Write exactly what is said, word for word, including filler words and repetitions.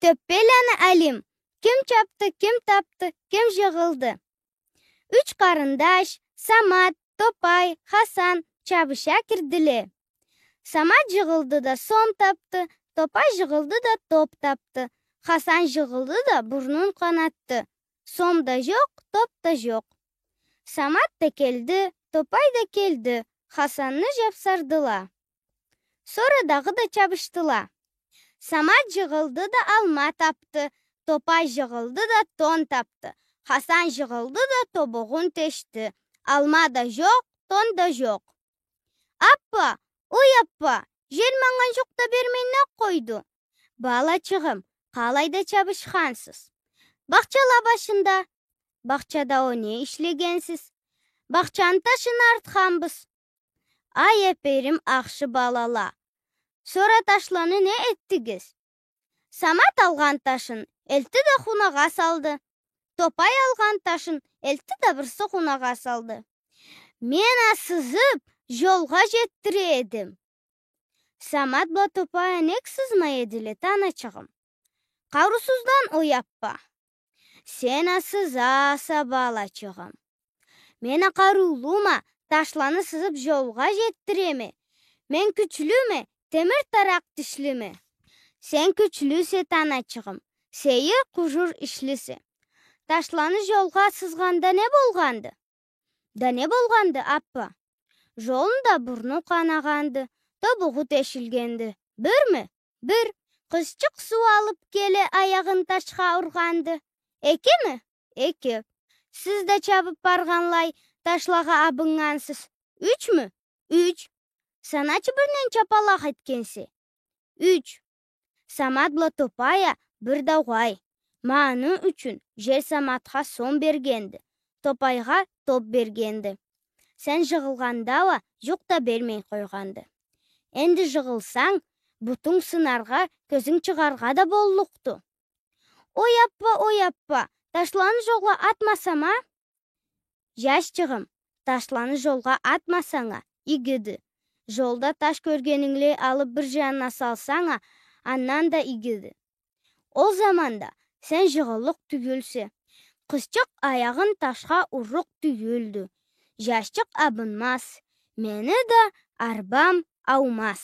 Тёппеланы алим. Ким чабды, ким тапды, ким жыгъылды? Юч къарындаш, Самат, Топай, Хасан чабыша кирдиле. Самат жыгъылды да сом тапды, Топай жыгъылды да топ тапды, Хасан жыгъылды да бурнун къанатды. Сом да жокъ, топ да жокъ. Самат да келди, Топай да келди, Хасанны жапсардыла. Сора дагъыда чабышдыла. Самат жыгъылды да алма тапды, Топай жыгъылды да тон тапды, Хасан жыгъылды да тобугъун тешди. Алма да жокъ, тон да жокъ. Аппа, ой аппа, жел манга жукъ да бермей не къойду? Балачыгъым, къалайда чабышхансыз? Бахчала башында. Бахчада о не ишлегенсиз? Бахчаны ташын артханбыз. Ай, эперим, ахшы балала. Сора ташланы не этдигиз? Самат алгъан ташын элтди да хунагъа салды. Топай алгъан ташын элтди да бирси хунагъа салды. Мен а сызып, жолгъа жетдире эдим. Самат бла Топай а нек сызмай эдиле, таначыгъым? Къарыусуздан, ой аппа. Сен а сызаса, балачыгъым. Мен а къарыулума, ташланы сызып жолгъа жетдиреме. Мен кючлюме, темир таракъ тишлиме. Сен кючлюсе, таначыгъым, сейир, къужур ишлисе. Ташланы жолгъа сызгъанда не болгъанды? Да не болгъанды, аппа? Жолну да бурну къанагъанды, тобугъу тешилгенди. Бирми? Бир. Къызчыкъ суу алып келе, аягъын ташха ургъанды. Экими? Эки. Сиз да чабып баргъанлай ташлагъа абыннгансыз. Ючмю? Юч. Саначы бир ненча палах этгенсе? Юч. Самат бла Топай а бир да угъай. Ма аны ючюн жел Саматха сом бергенди, Топайгъа топ бергенди. Сен жыгъылгъанда уа жукъ да бермей къойгъанды. Энди жыгъылсанг, бутунг сынаргъа, кёзюнг чыгъаргъа да боллукъду. Ой аппа, ой аппа, ташланы жолгъа атмасам а? Жашчыгъым, ташланы жолгъа атмасанг а, игиди. Жолда таш кёргенинглей алып бир жанына салсанг а, андан да игиди. Ол заманда сен жыгъыллыкъ тюйюлсе. Къызчыкъ аягъын ташха урлукъ тюйюлдю. Жашчыкъ абынмаз. Мени да арбам аумаз.